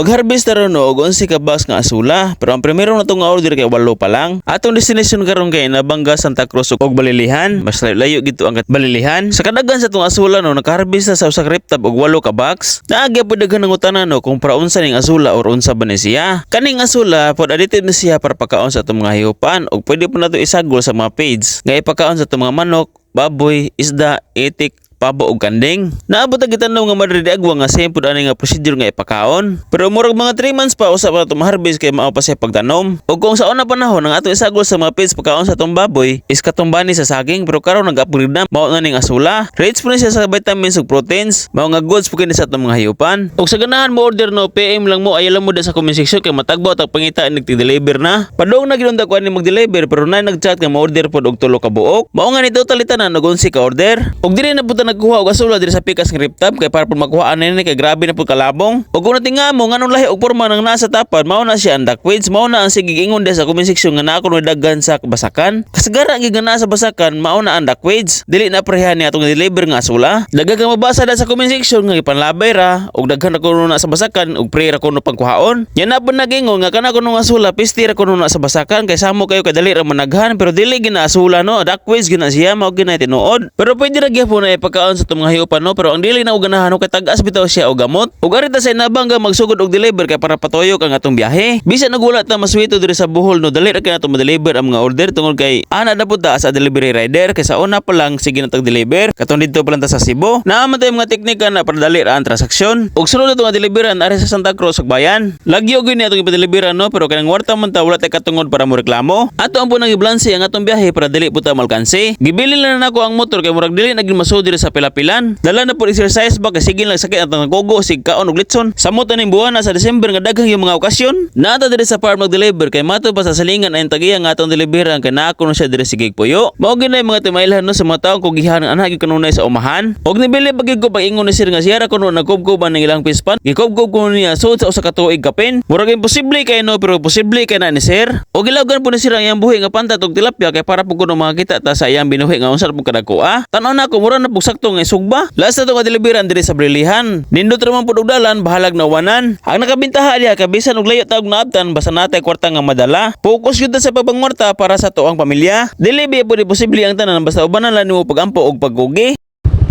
Mag-harvest ta ron, no, og 11 ka box nga asola, pero ang primero na nga order kay walo pa lang. Atong destination karon kay Inabanga, Santa Cruz ug Balilihan. Mas layo-layo gito ang Balilihan. Sa kadagan sa atong asola, no, nakaharvest na sa usa ka riptop og walo ka box. Naa gyapon daghan nangutana, no, kung para unsa ning asola or unsa ba ni siya. Kaning asola pod, additive ni siya para pakaon sa atong mga hayupan ug pwede po nato isagol sa mga feeds nga ipakaon sa atong mga manok, baboy, isda, itik, pabo ug kanding. Naabot ang gitanom nga Madre de Agua nga same pud ani nga procedure nga ipakaon. Pero murag mga 3 months pa usa pa nato ma-harvest kay mao pa siya pagtanom. Ug kung sa una panahon ang atong isagol sa mga feeds pakaon sa atong baboy is katumbani sa saging, pero karon nag-upgrade na, mao na ning asola. Rich po ni siya sa vitamins ug proteins, mao nga goods po kini sa atong mga hayupan. Ug sa ganahan mo order, no, PM lang mo, ayaw lang mo da sa comment section kay matagbaw tag pangita nagti-deliver na. Padung na gid ko ani mag-deliver, pero na nag-chat nga mo-order pod og tulo ka buok. Mao nga ni total tanan og 11 ka order. Ug diri na pud ta nagkuha og asola diri sa pikas ng riptop kay para pud makuha ani kay grabe na pud kalabong. Ug kung natinga mo nganong lahi og porma nang nasa tapad, mao na siya ang duckweeds, mao na ang sige ingon sa comment section nga naa kuno daghan sa basakan. Kasagara gyud nga naa sa basakan, mao na ang duckweeds. Dili na pareha ni atong deliver nga asola. Daghan kang mabasa da sa comment section nga ipanlabay ra ug daghan na kuno na sa basakan ug pre ra kuno pagkuhaon. Yan na pud nagingon nga kana kuno nga asola pisti ra kuno na sa basakan kay samo kayo kadali ra managhan, pero dili gina asola, no, duckweeds gina siya, mao gina tinuod. Pero pwede ra gyapon na ipakaon sa atong mga hayupan, no, pero ang dili na og ganahan, no, kay tag-as bitaw siya og gamot. Ug ari ta sa Inabanga magsugod og deliver kay para patuyok ang atong biyahe. Bisan nagwala ta maswito diri sa Bohol, no, dali ra kay nato ma-deliver ang mga order tungod kay ana na pud ta sa delivery rider kay sa una pa lang sige na tag deliver katong didto pa lang ta sa Cebu. Naa man tay mga teknika na para dali ra ang transaksyon. Ug sunod na nga deliveran ari sa Santa Cruz ug Bayan. Lagyo gyud ni atong ipa-deliveran, no, pero kanang warta man ta, wala tay katungod para mo reklamo. Ato ang po nang iblansi ang atong biyahe para dili po ta malkansi. Gibilin lang na nako ang motor kay murag dili na gyud masud diri sa pilapilan. Dala na po exercise ba kay sige lang sakit atong kugo sig kaon og litson. Samot na ning buwan na sa December nga daghang yung mga okasyon. Naa ta diri sa farm mag-deliver kay mato pa sa salingan ay tagiya nga atong deliveran kay naa kuno siya diri sige puyo. Mao gyud na yung mga timailhan, no, sa mga taong kugihan ang anak gyud kanunay sa umahan. Og nibili pa gyud ko pag ingon ni sir nga siya ra kuno nagkubkob ang ilang pispan. Gikubkob kuno niya sud sa usa ka tuig kapin. Murag imposible kay, no, pero posible kay na ni sir. Og ilawgan po ni sir ang iyang buhi nga pantat og tilapia kay para po kuno makakita ta sa iyang binuhi nga unsa po kadako ah. Tan-aw na ko, mura na pug sakto nga sugba. Last na to nga deliveran diri sa Brilihan. Nindot ra man pud og dalan, bahalag na uwanan. Ang nakabintaha diha kay bisan og layo ta og naabtan basta natay kwarta nga madala. Focus gyud ta sa pagpangwarta para sa tuang pamilya. Dili biya pud posible ang tanan basta ubanan lang nimo pagampo og pagkugi.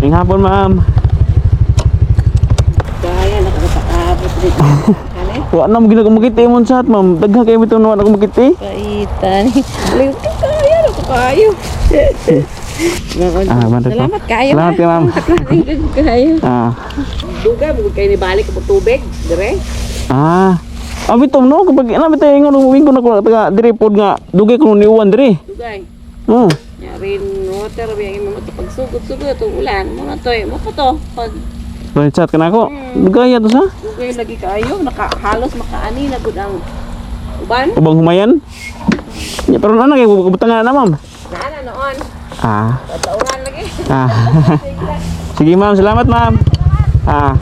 Ning hapon, ma'am. Kaya nakakapakabot dito. Kani? Wa na mo ginagamit imong chat, ma'am. Daghan kayo bitaw na wa na ko makita. Kaitan. Liwt kaya na ko kayo. Ah, bantay po. Salamat kayo. Salamat kayo, ma'am. Kayo. Ah. Dugay mo kayo ni balik po tubig dire. Ah. Ah, bitaw, no, kapag ana bitaw ingon ingon ako taga diri pod nga dugay ko niuwan diri. Dugay. Oh. Nya rain water biya imo to pagsugod-sugod to ulan mo na to eh. Mo pa to pag Pag chat ka na ako. Dugay to sa. Dugay lagi kayo naka halos makaani na gud ang uban. Ubang humayan. Ya, pero ana kay butangan na, ma'am. Naana noon. Ah. Patauhan lagi. Ah. Sige, ma'am, salamat, ma'am. Ah.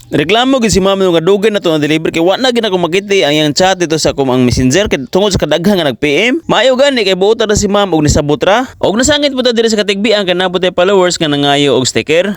Reklamo gyud si ma'am nga dugay na to na deliver kay wa na gyud ako makita ang iyang chat dito sa akong ang Messenger kay tungod sa kadaghan nga nag-PM. Maayo gani kay buota na si ma'am og nisabot ra. Og nasangit po ta diri sa Katigbian kay nabot tay followers nga nangayo og sticker.